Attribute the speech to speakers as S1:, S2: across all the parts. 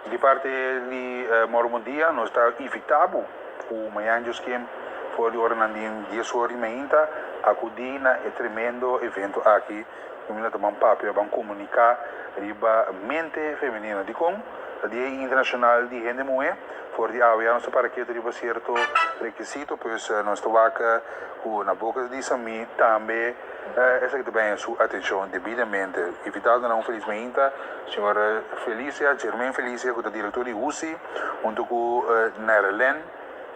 S1: Di parti di Moro Bon Dia nos ta invita bo ku mañan djoskem for di oranan di dies or di mainta akudí na e tremendo evento aki kaminda ta ban papia, ban komuniká riba mente femenino. Dikon? Ta Dia Internashonal di Hende Muhé. For di awe ya nos ta para ketu riba sierto rekisito, pues nos ta wak ku na boka di Samí tambe esaki ta bini su atenshon debidamente. Invitado na un felis mainta, señor Felicia, Germain Felicia ku ta direktor di HUSI, huntu ku Nerelén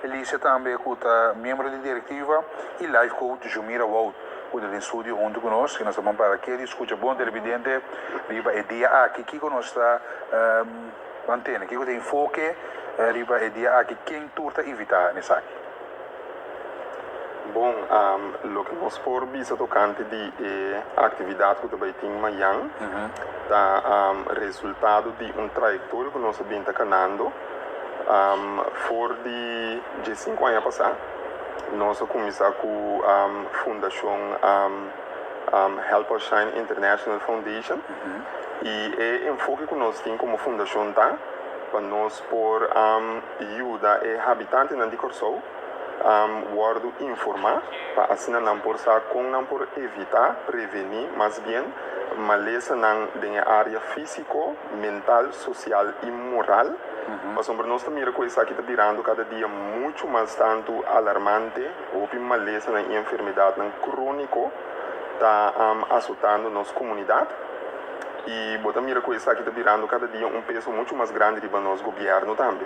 S1: Felicia tambe ku ta miembro di direktiva i life coach Jumira Wout ku ta den studio huntu ku nos i nos ta bon para keri skucha bon televidente riba e dia aki kiko nos ta mantene, kiko ta enfoke riba e dia aki, ken tur ta invitá na esaki.
S2: Bon, loke nos por bisa tokante di e aktividat ku ta bai tin mañan ta resultado di un trayektorio ku nos a bin ta kanando for di diesinku aña pasá. Nos a kuminsá ku Fundashon Help Us Shine International Foundation i e enfoke ku nos tin komo fundashon ta pa nos por yuda e habitantenan di Kòrsou wòrdu informá pa asina nan por sa kon nan por evitá, prevení mas bien, malesanan den e área físiko, mental, sosial i moral. Pasobra nos ta mira ku esaki ta birando kada dia muchu mas tantu alarmante, hopi malesanan i enfermedatnan króniko ta asotando nos komunidat i bo ta mira ku esaki ta birando kada dia un peso muchu mas grandi riba nos gobièrnu tambe.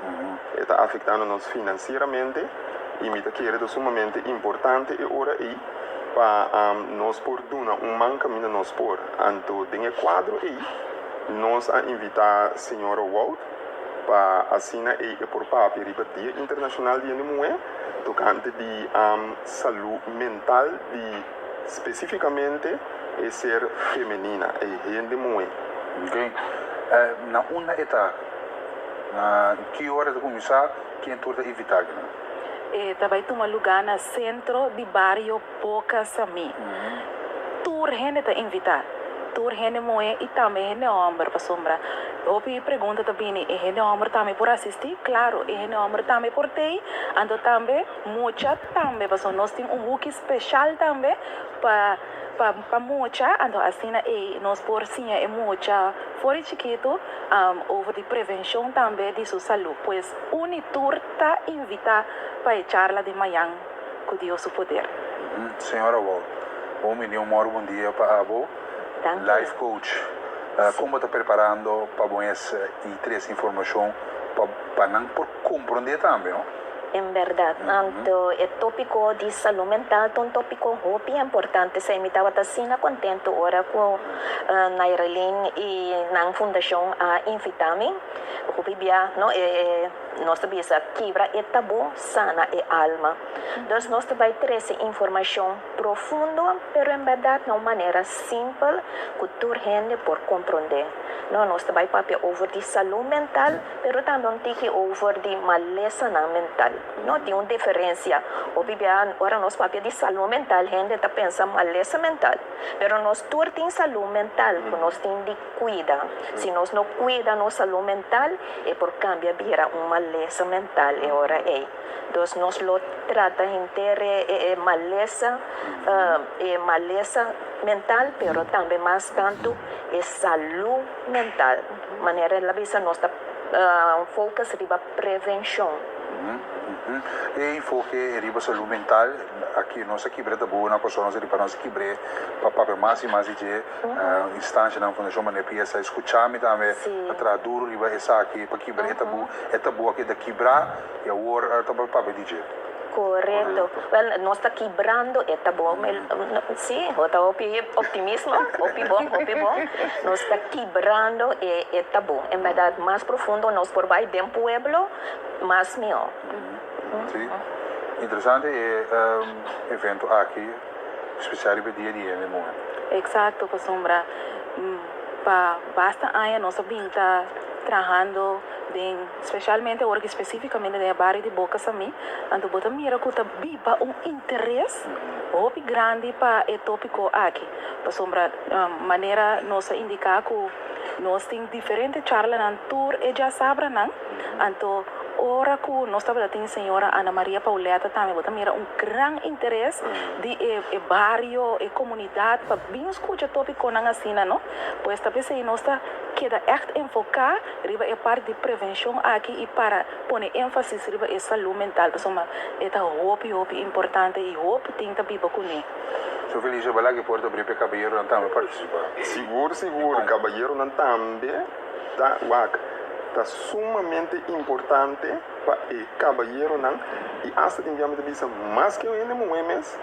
S2: E ta afektando nos finansieramente i mi ta kere ta sumamente importante e ora ei pa nos por duna un man kaminda nos por. Anto den e kuadro ei nos a invitá señora Wout pa asina ei e por papia riba Dia Internashonal di Hende Muhé tokante di salú mental di spesífikamente e ser femenina, e hende muhé.
S1: Ok. Na unda e ta? Na ki ora ta kuminsá? Ken tur ta invitá akinan?
S3: E ta bai tuma lugá na Sentro di Bario Boca Samí. Tur hende ta invitá, tur hende muhé i tambe hende hòmber, pasobra hopi pregunta ta bini, e hende hòmber tambe por asistí? Klaro, e hende hòmber tambe por tei, anto tambe mucha tambe, pasobra nos tin un huki speshal tambe pa pa pa mucha, anto asina ei nos por siña e mucha for di chikitu over di prevenshon tambe di su salú. Pues un i tur ta invitá pa e charla di mañan ku Dios su poder.
S1: Señora Wout, bon bini un mòru bon dia pa abo.
S4: Danki.
S1: Life coach, kon bo ta preparando pa bo es i trese informashon pa pa nan por komprondé tambe, no?
S4: En berdad, anto e tópiko di salú mental ta un tópiko hopi importante. Esei mi tabata asina kontentu ora ku Nairelyn i nan fundashon a invitá mi. Hopi bia, no, e nos ta bisa kibra e tabú, sana e alma. Dus nos ta bai trese informashon profundo, pero en bèrdat na un manera simpel ku tur hende por komprondé. No, nos ta bai papia over di salú mental, pero tambe un tiki over di malesanan mental. No tin un diferensia. Hopi bia ora nos papia di salú mental hende ta pensa malesa mental. Pero nos tur tin salú mental ku nos tin di kuida. Si nos no kuida nos salú mental e por kambia bira un malesa mental e ora ei. Dus nos lo trata henter e malesa e malesa mental pero tambe mas tantu e salú mental. Manera el a bisa nos ta focus riba prevencion.
S1: E enfoke riba salud mental aki nos a kibra tabú na Kòrsou nos a riba nos a kibr'é pa papia mas i mas di dje instancianan Fundashon Manera Piesa a skucha mi tambe a traha duru riba esaki pa kibra e tabú e tabú aki ta kibrá i awor ta papia di dje.
S4: Korekto. Wèl, nos ta kibrando e tabú. Sí, bo ta hopi optimismo, hopi bon, hopi bon. Nos ta kibrando e e tabú. En bèrdat, mas profundo nos por bai den pueblo, mas mihó.
S1: Sí. Interesante e evento aki, spesial riba e dia di hende muhé.
S3: Eksakto, pasobra pa basta aña nos a bin ta trahando den. Specialmente ora ki specificamente den e bario di Boca Samí, anto bo ta mira cu ta biba un interes hopi grandi pa e topico aki. Pasobra manera nos a indica cu Nos tin diferente charlanan tur e djasabranan, anto ora ku nos tabata tin señora Ana Maria Pauletta tambe bo ta mira un gran interes di e e bario, e komunidat pa bin skucha topikonan asina no. Pues ta p'esei nos ta keda ègt enfoká riba e parti di prevenshon aki i para pone énfasis riba e salú mental pasobra e ta hopi hopi importante i hopi tin ta biba kuné.
S1: Su Felicia bala ki por ta bri p'e kabayeronan tambe partisipá.
S2: Sigur sigur, kabayeronan tambe ta wak. Ta sumamente importante pa e kabayeronan i asta tin bia mi ta bisa mas ke un hende muhé mes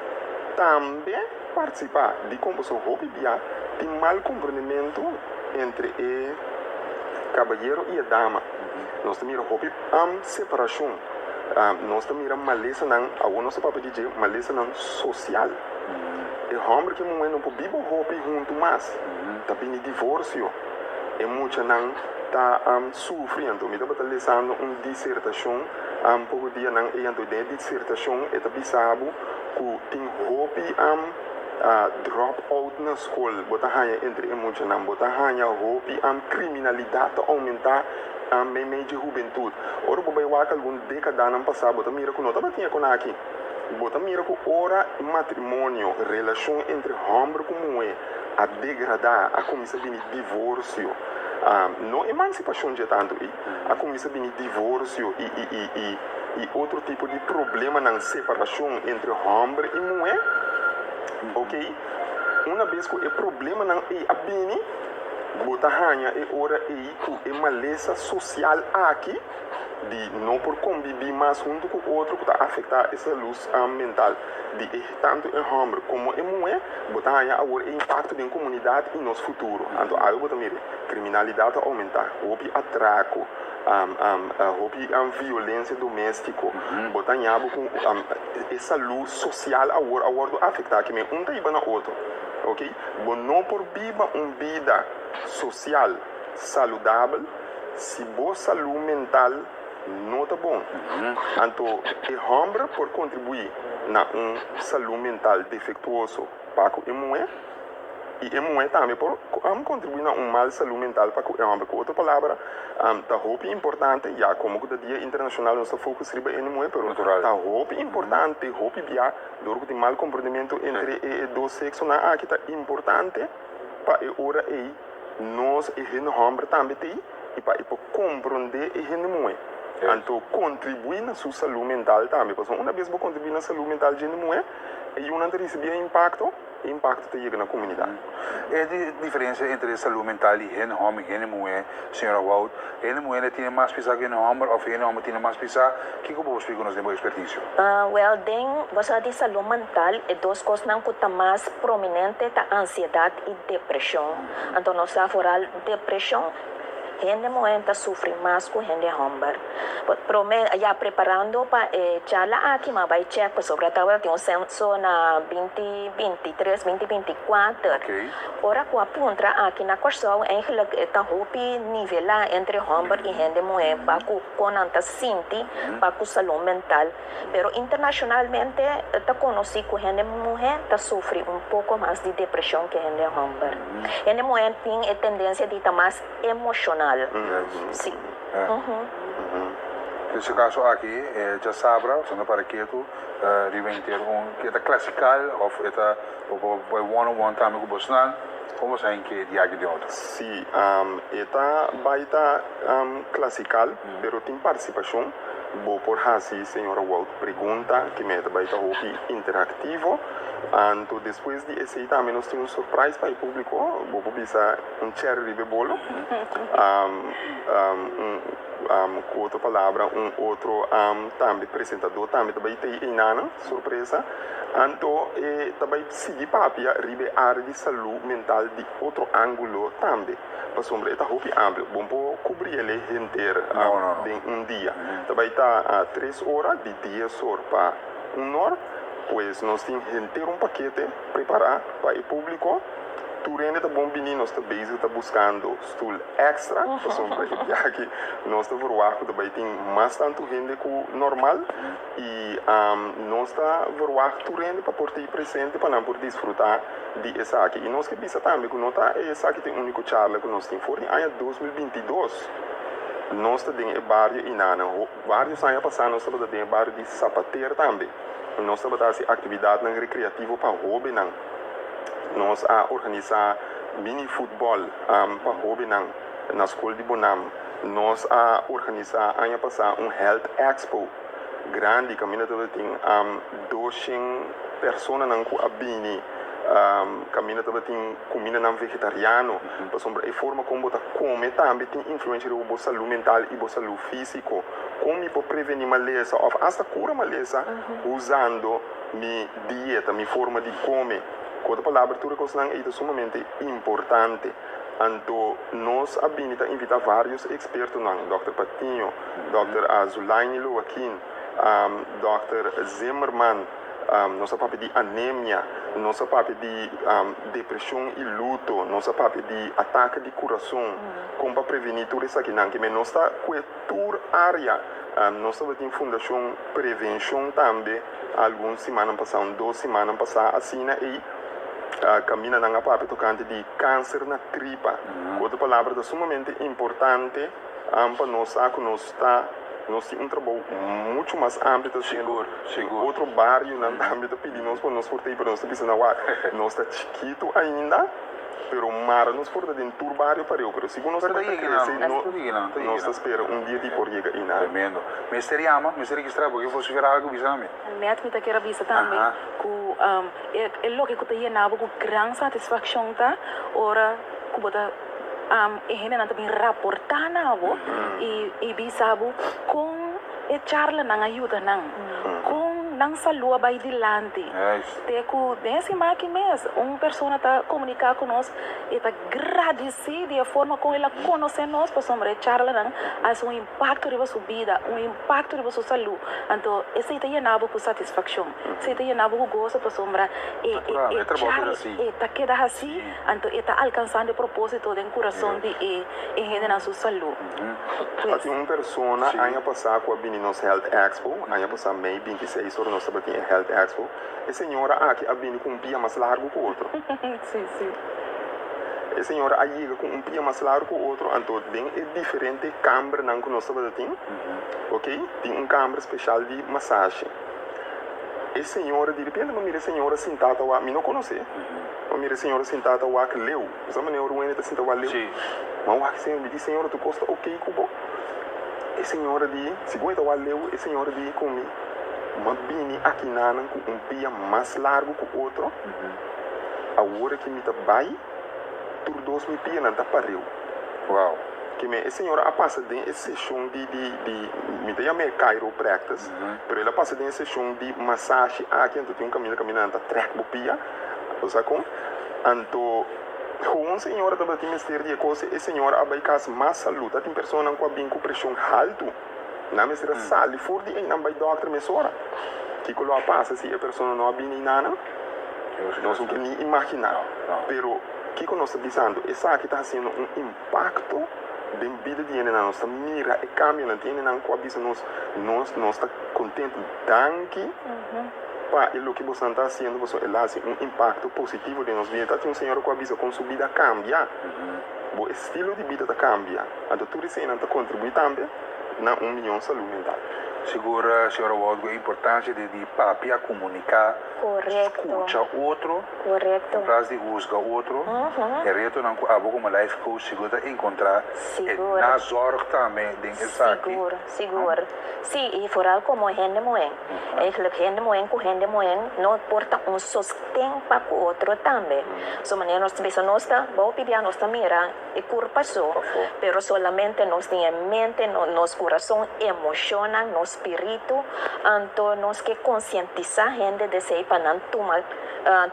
S2: tambe partisipá. Dikon? Pasobra hopi bia tin mal komprendementu entre e kabayero i e dama. Nos ta mira hopi separashon. Nos ta mira malesanan, awor nos ta papia di dje, malesanan sosial. E hòmber ku e muhé no por biba hopi huntu mas. Ta bini divorsio. E muchanan ta sufri. Anto mi tabata lesando un disertashon poko dianan ei. Anto den e disertashon e ta bisa bo ku tin hopi drop out na skol bo ta haña entre e muchanan. Bo ta haña hopi kriminalidat ta oumentá. Meimei dje hubentut. Ora bo bai wak algun dékadanan pasá, bo ta mira ku no tabatin e kon aki. Bo ta mira ku ora matrimonio, relashon entre hòmber ku muhé, a degradá, a kuminsá bini divorsio. No emansipashon dje tantu ei. A kuminsá bini divorsio i i i i i otro tipo di problemanan, separashon entre hòmber i muhé. Oke, una bes ku e problemanan ei a bini, bo ta haña e ora ei ku e malesa sosial aki di no por kombibí mas huntu ku otro ku ta afektá e salú mental di e tantu e hòmber komo e muhé, bo ta haña awor e impakto den komunidat i nos futuro. Anto awe bo ta mira kriminalidat ta oumentá, hopi atrako, hopi violensia doméstiko, bo ta haña bo ku e salú sosial awor a wòrdu afektá, kimen un ta hiba na otro, oke. Bo no por biba un bida sosial saludabel si bo salú mental no ta bon. Anto e hòmber por kontribuí na un salú mental defektuoso pa ku e muhé, i e muhé tambe por kontribuí na un mal salú mental pa ku e hòmber. Ku otro palabra, ta hopi importante, ya komo ku ta Dia Internashonal nos ta focus riba hende muhé, pero ta hopi importante, hopi bia dor ku tin mal komprondementu entre e dos seksonan aki ta importante pa e ora ei nos e hende hòmber tambe t'ei i pa e por komprondé e hende muhé. Anto kontribuí na su salú mental tambe, pasobra una bes bo kontribuí na salú mental dje hende muhé, e yunan ta risibí e impakto, e impakto ta yega na komunidat.
S1: E diferensia entre salú mental di hende hòmber i hende muhé, señora Wout, hende muhé ta tene mas pisá ku hende hòmber òf hende hòmber tene mas pisá? Kiko bo por splika nos den bo ekspertisio?
S4: Wèl, den bo sa di salú mental, e dos kosnan ku ta mas prominente ta ansiedat i depreshon. Anto nos sa foral depreshon, hende muhé ta sufri mas ku hende hòmber. Promé, ya preparando pa e charla aki, mi a bai chèk pasobra tabata tin un senso na binti 23, 2024. Ora ku a puntra aki na Kòrsou, eigenlijk e ta hopi nivelá entre hòmber i hende muhé pa ku kon nan ta sinti pa ku salú mental. Pero internashonalmente ta konosí ku hende muhé ta sufri un poko mas di depreshon ke hende hòmber. Hende muhé tin e tendensia di ta mas emoshonal. Sí.
S1: Den su kaso aki, e djasabra, bo ta para ketu riba henter un, e ta klasikal òf e ta bo por bai one on one tambe ku bosnan? Kon bo sa hinke di aki den otro?
S2: Sí, e ta bai ta klasikal, pero tin partisipashon. Bo por hasi señora Wout pregunta, ke mei ta bai ta hopi interaktivo. Anto despues di esei tambe nos tin un surprise pa e públiko. Bo por bisa un cherry riba e bolo. Un, ku otro palabra, un otro tambe presentadó tambe ta bai ta einanan, sorpresa. Anto e ta bai sigui papia riba e área di salú mental di otro ángulo tambe. Pasobra e ta hopi amplio. Bon por kubri el e henter den un dia. Ta bai ta tres ora, di dies or pa un or. Pues nos tin henter un pakete prepará pa e públiko. Tur hende ta bon bini, nos ta bezig ta buskando stul èkstra, pasobra e biaha aki nos ta verwagt ku ta bai tin mas tantu hende ku normal i nos ta verwagt tur hende pa por ta ei presente pa nan por disfrutá di esaki. I nos ke bisa tambe ku no ta esaki ta e úniko charla ku nos tin. For di aña 2022 nos ta den e bario Inana. Vários aña pasá nos tabata den e bario di Sapater tambe. Nos tabata hasi aktividatnan rekreativo pa hóbennan. Nos a organisá mini futbòl pa hóbennan na skol di Bonam. Nos a organisá aña pasá un Health Expo grandi kaminda tabatin doshen personanan ku a bini kaminda tabatin kumindanan vegetariano pasobra e forma kon bo ta kome tambe tin influensha riba bo salú mental i bo salú físiko. Kon mi por prevení malesa òf asta kura malesa usando mi dieta, mi forma di kome. Ku otro palabra, tur e kosnan ei ta sumamente importante. Anto nos a bini ta invitá vários ekspertonan, dòkter Patiño, dòkter Zulaini Loaquin, dòkter Zimmerman, nos a papia di anemia, nos a papia di depreshon i luto, nos a papia di atake di kurason, kon pa prevení tur esakinan. Kimen nos ta kue tur área. Nos tabatin Fundashon Prevenshon tambe algun simannan pasá, un dos simannan pasá asina ei kaminda nan a papia tokante di kanser na tripa. Ku otro palabra ta sumamente importante pa nos sa ku nos ta nos tin un trabou muchu mas amplio ta hasiendo. Otro barionan tambe ta pidi nos pa nos por ta ei pero nos ta bisa nan wak nos ta chikitu ainda. Pero mara nos por ta den tur bario pareu, pero sigun nos tabata crece nos ta spera un dia di por yega einan.
S1: Tremendo. Mester yama, mester registra porque for si vera algo bisa mi.
S3: Net mi ta kier a bisa tambe cu e loke cu ta yena bo cu gran satisfaccion ta ora cu bo ta e hendenan ta bin raporta na bo y bisa bo con e charlanan a yuda nan, con nan salud a bay dilanti. Te ku den e siman aki mes un persona ta komuniká ku nos, e ta gradisí di e forma kon el a konosé nos pasobra e charlanan a hasi un impakto riba su bida, un impakto riba su salú. Anto esei ta yena bo ku satisfakshon, esei ta yena bo ku goso pasobra e e charla e ta keda hasí, anto e ta alkansando e propósito den kurason di e e hendenan su salú.
S2: A tin un persona aña pasá ku a bini nos Health Expo, aña pasá mei 26 ora nos tabatin e Health Expo, e señora aki a bini ku un pia mas largu ku otro.
S3: Sí, sí.
S2: E señora a yega ku un pia mas largu ku otro, anto den e diferente kambernan ku nos tabata tin, ok, tin un kamber speshal di masashi. E señora, di repente mi a mira e señora sintá ta wak, mi no konosé, mi a mira e señora sintá ta wak leu. Bo sa manera ora un hende ta sinta wak leu? Mi a wak e señora, mi di, Señora, tur kos ta ok ku bo? E señora di, Segun e ta wak leu, e señora di ku mi, M'a bini akinanan ku un pia mas largu ku otro, awor aki mi ta bai, tur dos mi pianan ta pareu.
S1: Wow!
S2: Keme e señora a pasa den e seshon di, di, di, mi ta yam'é chiropractors, pero el a pasa den e seshon di masashi aki, anto tin un kaminda kaminda nan ta trèk bo pia, bo sa kon? Anto, gewoon señora tabatin mester di e kos, e señora a bai kas mas salú. Tatin personanan ku a bin ku preshon haltu. Nan mester a sali for di einan bai dòkter mesora. Kiko lo a pasa si e persona no a bini einanan? Nos no ke ni imaginá. Pero, kiko nos ta bisando? Esaki ta hasiendo un impakto den bida di hendenan. Nos ta mira e kambionan. Tin hendenan ku a bisa nos, Nos, nos ta kontentu. Danki pa e loke bosonan ta hasiendo, pasobra el a hasi un impakto positivo den nos bida. Ta tin un señora ku a bisa kon su bida a kambia. Bo estilo di bida ta kambia. Anto tur eseinan ta kontribuí tambe na un mihó salú mental.
S1: Sigur, señora Wout, ku e importansia di di papia, komuniká, skucha otro, en plas di husga otro, e retonan ku abo komo life coach sigur ta enkontrá e nazorg tambe den esaki.
S4: Sigur, sigur. Sí, i foral komo hende muhé. Eigenlijk hende muhé ku hende muhé no por ta un sosten pa ku otro tambe. So manera nos ta bisa nos ta bou pibia nos ta mira e kurpa so, pero solamente nos tin e mente, nos kurason, emoshonnan, nos spiritu, anto nos ke konsientisá hende di esei pa nan tuma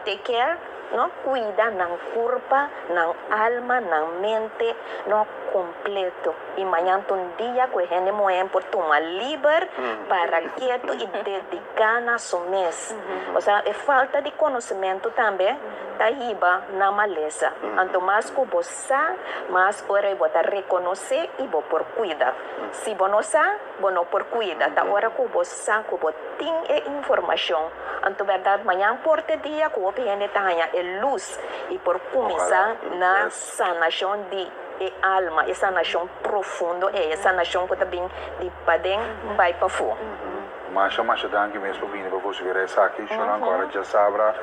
S4: take care. No kuida nan kurpa, nan alma, nan mente, no kompleto. I mañan ta un dia ku e hende muhé por tuma liber, para ketu i dediká na su mes. Osea, e falta di konosementu tambe ta hiba na malesa. Anto mas ku bo sa, mas ora bo ta rekonosé i bo por kuida. Si bo no sa, bo no por kuida. Ta ora ku bo sa ku bo tin e informashon. Anto bèrdat mañan por te dia ku hopi hende ta haña e lus i por kuminsá na sanashon di e alma, e sanashon profundo ei, e sanashon ku ta bin di paden bai pafó.
S1: Masha masha danki mes pa bini pa vosifera esaki. Shornan ku ora djasabra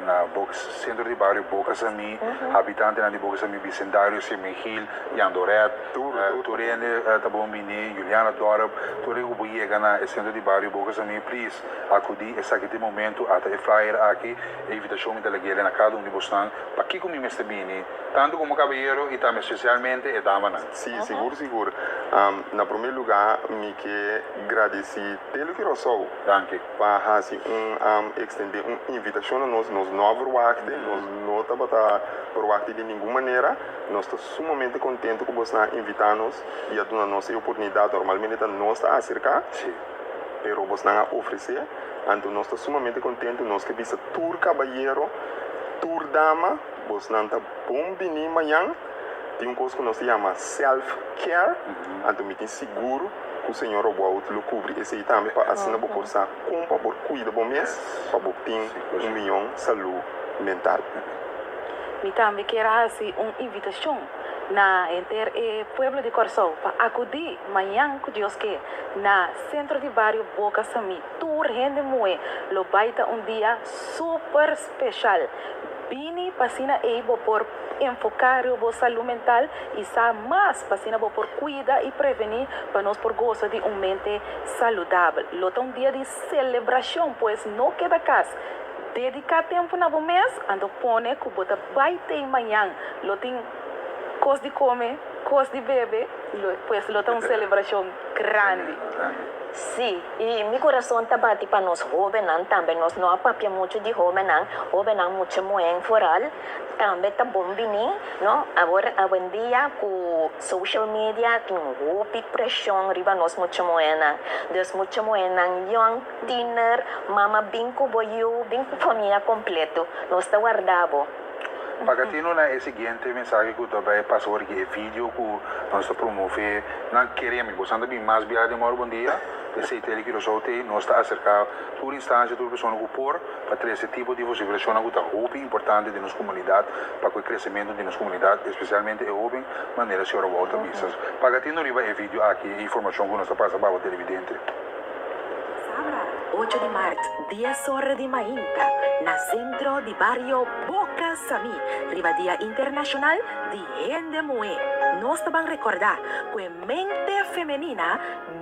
S1: na Boca Centro di Bario Boca Samí, habitantenan di Boca Samí, Bicendario, Semengil, Jandoret, tur hende ta bon bini, Juliana Dorp, tur hende ku por yega na e Centro di Bario Boca Samí, please akudí esaki ta e momento, ata e flyer aki, e invitashon mi ta lag'el na kada un di bosnan, pakiko mi mester bini, tantu komo kabayero i tambe spesialmente e damanan.
S2: Sí, sigur sigur. Na promé lugá mi ke gradisí Tele Curaçao.
S1: Danki.
S2: Pa hasi un extendé un invitashon na nos. Nos no a verwachté, nos no tabata verwachté di ningun manera. Nos ta sumamente kontentu ku bosnan a invitá nos i a duna nos e oportunidat. Normalmente ta nos ta aserká, pero bosnan a ofresé. Anto nos ta sumamente kontentu. Nos ke bisa tur kabayero, tur dama, bosnan ta bon bini mañan. Tin un kos ku nos ta yama self care, anto mi tin sigur ku señor Robout lo kubri esei tambe pa asina bo por sa kon pa por kuida bo mes pa bo tin un miyon salú mental.
S3: Mi tambe kier a hasi un invitashon na henter e pueblo di Kòrsou pa akudí mañan ku Dios ke na Sentro di Bario Boka Samí. Tur hende muhé lo bai ta un dia super speshal. Bini pa asina ei bo por enfoká riba bo salú mental i sa mas pa asina bo por kuida i prevení pa nos por gosa di un mente saludabel. Lo ta un dia di selebrashon, pues no keda kas. Dediká tempu na bo mes, anto pone ku bo ta bai tei mañan. Lo tin kos di kome, kos di bebe, pues lo ta un selebrashon grandi.
S4: Sí, i mi kurason ta bati pa nos hóbennan tambe. Nos no a papia muchu di hóbennan, hóbennan mucha muhé foral tambe ta bon bini, no? Awor, awendia ku social media tin hopi preshon riba nos mucha muhénan. Dus mucha muhénan yòn, tiner, mama bin ku bo yu, bin ku famia kompleto. Nos ta warda bo.
S1: Pagatino na e siguiente mensahe ku ta bai pasa ora ki e video ku nos ta promove nan kere mi bosan ta bin mas bia den Moro Bon Dia esei Tele Curaçao te nos ta aserka tur instancia tur persona ku por pa trese tipo di vosiferashonnan ku ta hopi importante den nos komunidat pa ku e kresementu di nos komunidat espesialmente e hoben manera señora Wouter bisa. Pagatino riba e video aki e informashon ku nos ta pasa pa bo televidente.
S3: Sabra, ocho di mart, dies ora di mainta, na Sentro di Bario Boca Samí, riba Dia Internashonal di Hende Muhé. Nos ta ban rekordá ku e mente femenina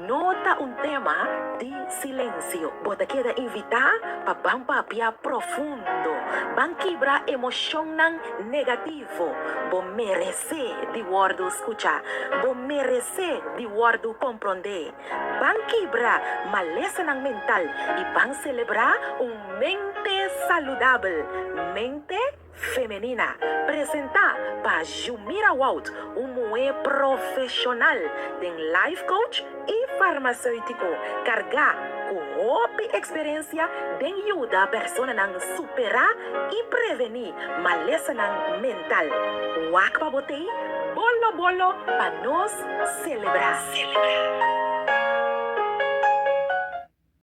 S3: no ta un tema di silensio. Bo ta keda invitá pa ban papia profundo, ban kibra emoshonnan negativo. Bo meresé di wòrdu skuchá, bo meresé di wòrdu komprondé. Ban kibra malesanan mental i ban selebrá un mente saludabel, Mente Femenina, presentá pa Jumira Wout, un muhé profeshonal den life coach i farmaseutiko, kargá ku hopi eksperensia den yuda personanan superá i prevení malesanan mental. Wak pa bo tei, bolo bolo pa nos selebrá.